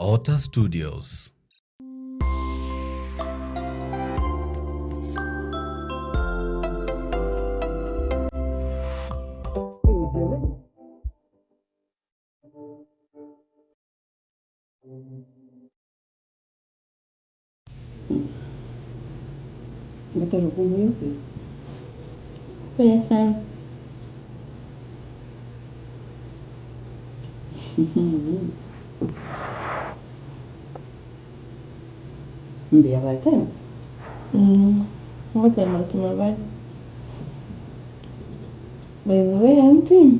Otter Studios. Pesa. Mbuya gwateba? Ngotema tema bare. By the way aunty,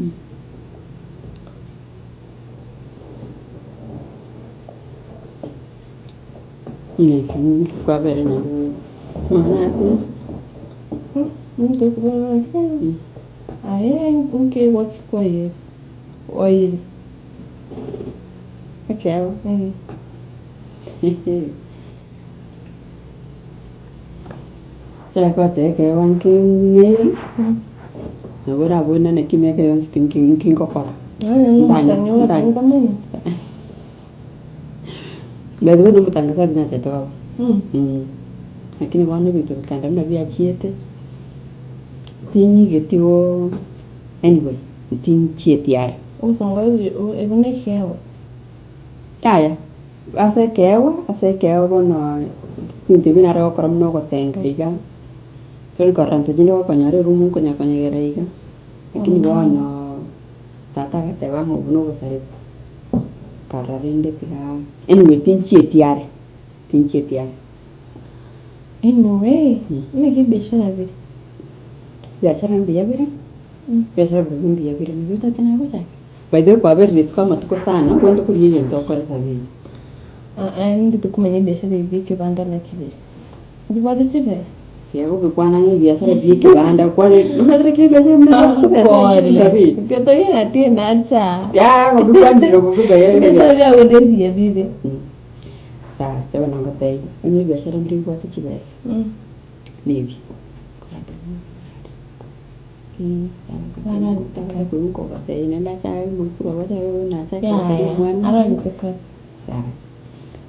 Kwabere mwana ase ninche kobora ng'a aye nkeegwa ki kwaire oire? Ekeegwa? Ekero gwateba ekeegwa nkeng'eire, nabo orabwene naki emiaka yonsi pi nki nki ngokora. Omosani oye nkomanyete. By the way nomotangazaji nachete baba, lakini bono ebinto bikaenda buna biachiete, tinyigeti bo anyway, tinchieti are. Obosongo ebi nekeegwa. Yaya, ase ekeegwa, ase ekeegwa bono ebinto ebio nare gokora buna ogotenga iga, tori korora inche tindi gokonyora eroom nkonya konyegera iga, lakini bono tata agateba ng'a obwo nobosareku. Nkarora rende tiga anyway tinchieti are, tinchieti are. Anyway, naki ebiashara bire? Ebiashara mbuya bire, ebiashara birobio mbuya bire, nabio otagete naye gochaka? By the way kwaberire isiko amatuko sana, obwenerete korigia egento okore sabiri. Aa inde tikomanya ebiashara ebi bia ekebanda naki bire. Mbibwate chibesa? Tiga gobikwana ng'a ebiasara bia ekebanda kwane omanyete naki ebiasara buna bia chibesa sabiri. Toyereti enacha. Yaa gobikwanire bobe buya. Ebiasara biago nebiya bire. Sawa, bono ngotebie, onye ebiasara mbire bibwate chibesa, nebi.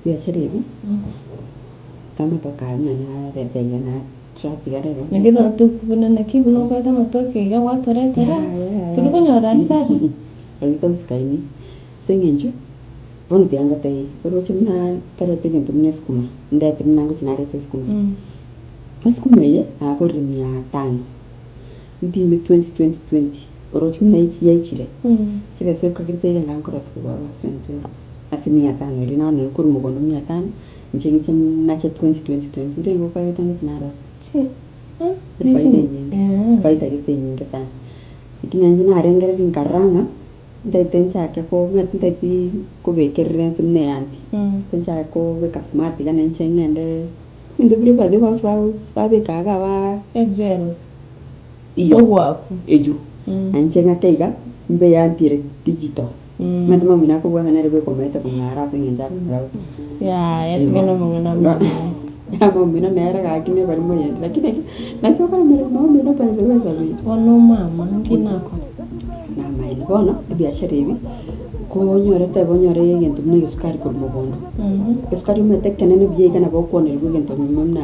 Ebiasara ebi, amatoke aya buna nareta iga naratiga rero. Naki buna naki buna obwate amatoke iga gwatoretera, tori konyora hasara? Aria tobisikaini, ase eng'encho, bono tiga ngotebie, oroche buna ntarete egento buna esukuma, ndete buna ngochia nareta esukuma. Esukuma eye nagorire mia tano, mpime twenty twenty twenty, oroche buna yaichire, chibesa okagerete iga iga nkorosia korwa abwo ase twenty twenty, ase mia tano eria naro nari korwa mogondo mia tano, inche ng'iche nache twenty twenty twenty, ndire okagete ngochia narosia. Efaida enyinge, efaida gete enyinge sana. Lakini nainche narengereria nkarora ng'a, ntaete nchake ko omanyete ntaeti kobekerera ense buna eanti, nchake kobeka smart iga nainche ng'ende. Ebinto biria baria babeka iga baa Ejela. Iyo. Ogwaku. Eywo. Na inche ng'ake iga, mbe yantire digital. Omanyete mama omino akobua ng'a nere bwekomaete kong'ara ase eng'encho akomoraba. Yaya tiga namang'ana amaya. Mama omino nere gaki nebari moyende lakini naki naki okoremereri mama omino by the way Sabina. Bono omama nki nakora? Namaene bono ebiashara ebi. Konyorete onyore egento buna egesukari korwa mogondo, egesukari omanyete ekenene buya iga nabo okwonerigwa egento nyuma buna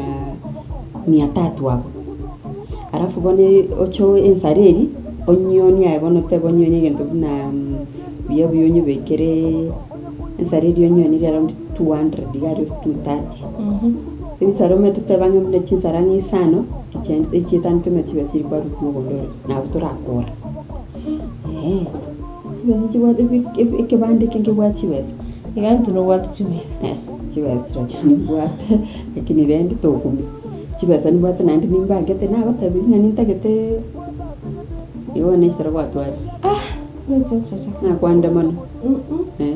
mia tatu abwo. Alafu bono oche ensare eria, onyionie aye bono otebe onyionie egento buna buya buya onyebekere ensare eria onyionerie around two hundred iga aria gose two thirty. Ensare omanyete totebe ang'e buna chinsare ang'e isano, echietano tomanyete chibesa chiria kwarusia mogondo oria, nabo torakora eh. Chibesa nchibwate ekebanda eke nkebwate chibesa. Iga intwe nobwate chibesa. Eh, chibesa chirochio nimbwate, lakini rende tokumia. Chibesa nimbwate naende nimbangete nagotebirie ng'a nintagete igo bono ekero gwatwarire. Ah, chachacha. Nakwande mono. Eh.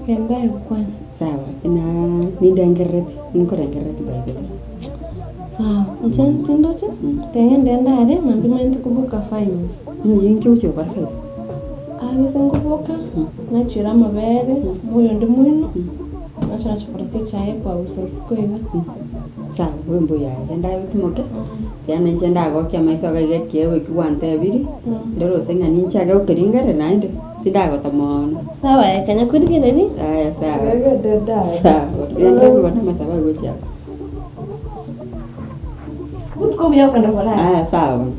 Genda aye gokwana. Sawa, na nindengerereti, ninkorengerereti by the way. Sawa, inche tindoche, ting'ende ndare, naende manyete koboka five. Inki ogochia gokora five? Aa gose nkoboka, nachire amabere, moyo onde moino, nacha nacha korosia echae kwabusa isiko iga. Sawa, bobe mbuya aye, genda aye otimoke, ekiagera nainche ndagokia amaiso iga iga ekiegwa ekio gwantebirie, ndore gose ng'a ninchake gokerengereri naende. Tindagota mono. Sawa aye kanya korigereria. Aya sawa. Sawa. Genda kobana amasabo agochia abwo. Obotuko obuya okogenda korara. Aya sawa bono.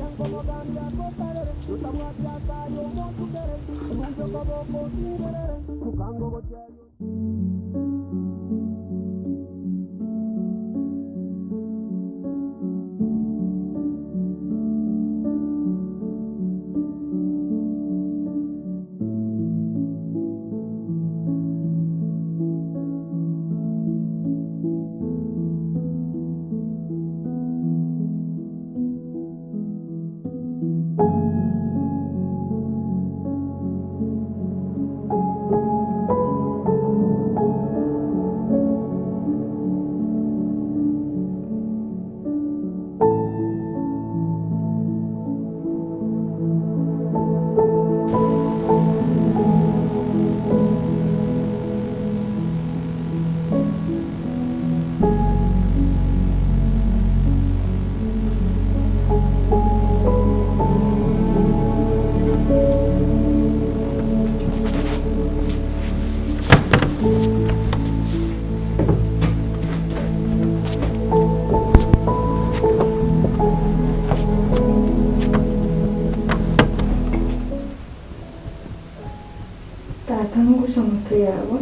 Tata ngusha motwe yabo,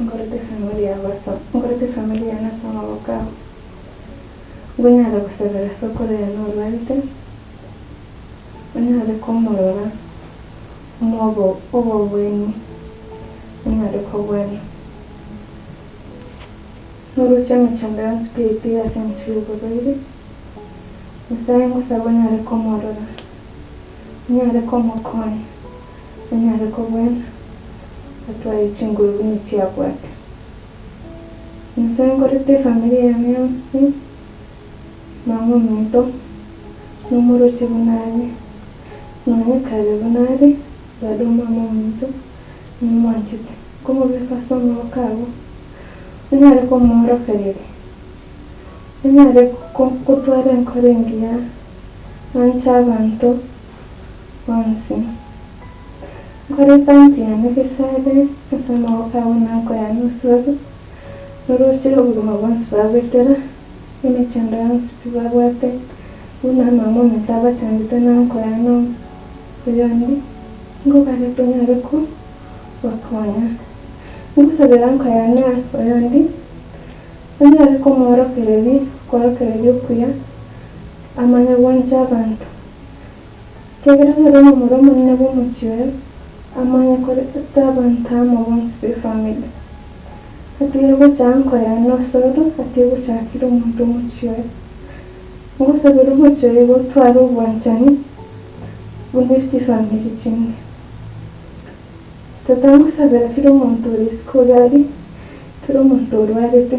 nkorete efamiri yabo ase nkorete efamiri yane ase amaboko abo. Ngonyare gosabera ase okorera norwarete, onyare komorora omoe obo obobweni, onyare kobwena. Noroche emechando yonsi pi yaito ase eng'encho y'oborwaire, Nyasaye ngosaba onyare komorora, onyare komokonya, onyare kobwena, atware chinguru buna echiabwate. Nyasaye nkorete efamiri yane yonsi pi, mama ominto, nomoroche buna are, nonya kare buna are, bado mama ominto nimwanchete. Nkomobeka ase amaboko abo, onyare komoorokereria, onyare gotwara enkoro engiya, anche abanto bonsi. Nkorete aunty yane gesare ase amaboko abo na uncle yane osoro, noroche obogima bwonsi bagoetera, emechando yonsi pi babwate, buna mama ominto abachandete na uncle yane oyonde, nkobarete onyare kobakonya. Ngosabera uncle yane oyonde, onyare komoorokereria okorokereria okuya, amanye gwancha abanto. Ekiagera nere omomura omonene bw'omochie oyo, amanye koreta abanto amo bonsi b'efamiri. Atige gocha anko yane osoro, atige gochakera omonto omochie oyo. Ngosabera omochie oyo igo otware obwanchani buna chifamiri chinde. Tata ngosabera kera omonto ore isiko iga aria, kera omonto orwarete,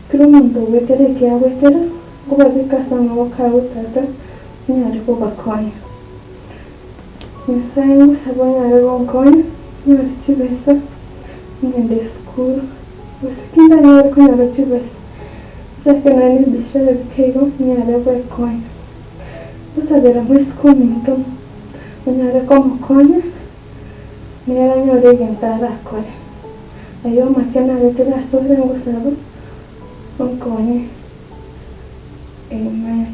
kera omonto ogwetera eki agwetera, nkobabeka ase amaboko ao Tata, onyare kobakonya. Nyasae ngosaba onyare gonkonya, nyore chibesa, ngende esukuru, gose tindanyare konyora chibesa, nchake nonya na ebiashara bike igo, nyare gwekonya. Ngosabera moiseke ominto, onyare komokonya, nere anyore egento arakore. Ayio amake naretire asore ngosaba, onkonye. Amen.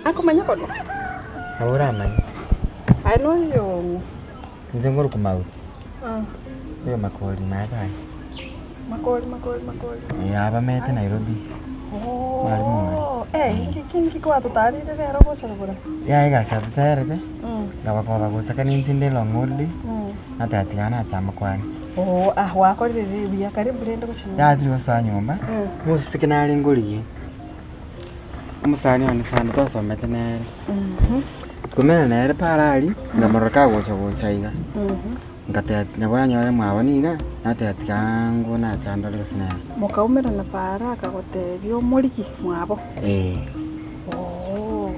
Akomanya korwa? Nabo oramanye. Aye noyong'o. Inche nkorokwa Mauti. Oyo Makori naye aye. Makori, Makori, Makori. Eh, abamete Nairobi. Mwalimu oria. Oh, eh, inki kinki kwatotarire rero gocha kogora? Yaya egasi atoterete, nkabakoba gocha kare ninche inde long holiday, nateba tiga nache amakwane. Oh, ah, gwakorire rire buya, karibu rende gochia nyomba. Yaya tiri gosoa nyomba, mosiseke nare ngorigie, omosani one sana twasomete nere. Nkomenya nere pare aria, nkamorora kagocha gocha iga, ngateba nabo nanyore mwabo niga, nateba tiga ngwo nache andore gose nere. Mokaumerana paara akagotebia omorigi mwabo. Eh. Oo.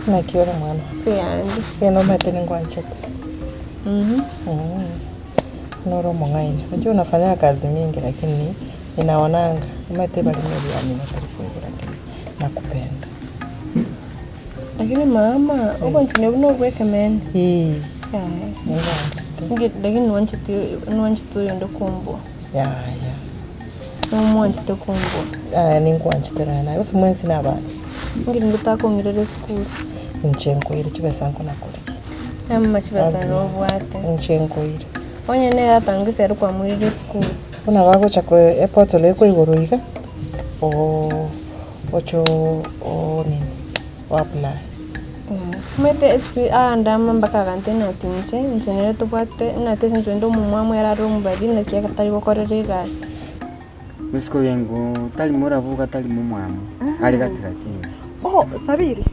Naki ore mwana? Mbuya ande. Eeh nomanyete ningwanchete. Nore omong'aini. Unajua unafanyanga kazi mingi lakini ninaonanga omanyete barimo ebiamino tari koigora lakini nakupenda. Lakini mama, ogonchenia buna obwekemene. Ee. Yaya. Ningwanchete. Inki lakini nwanchete nwanchete oyonde kumbua. Yaya. Nomwanchete kumbua. Yaya ningwanchete nonya naye gose mwensi na abana. Inki rende otakong'irera esukuru. Inche nkoire chibesa nkonakoria. Ama chibesa Lazima. nobwate. Inche nkoire. Onye nere atangese ere kwamoirire esukuru. Buna bagocha ko eportal ere igoro iga, oo oche oo nini o apply. Omanyete esukuru aande amo mpaka agantebia ng'a ati inche, inche nere tobwate, ng'a ati ase eng'encho onde omomwamu ere are omobari naki atari gokorera egasi. Moiseke oyo ng'o tari morabu iga tari momwamu, are gati gati iga. Oh, Sabiri.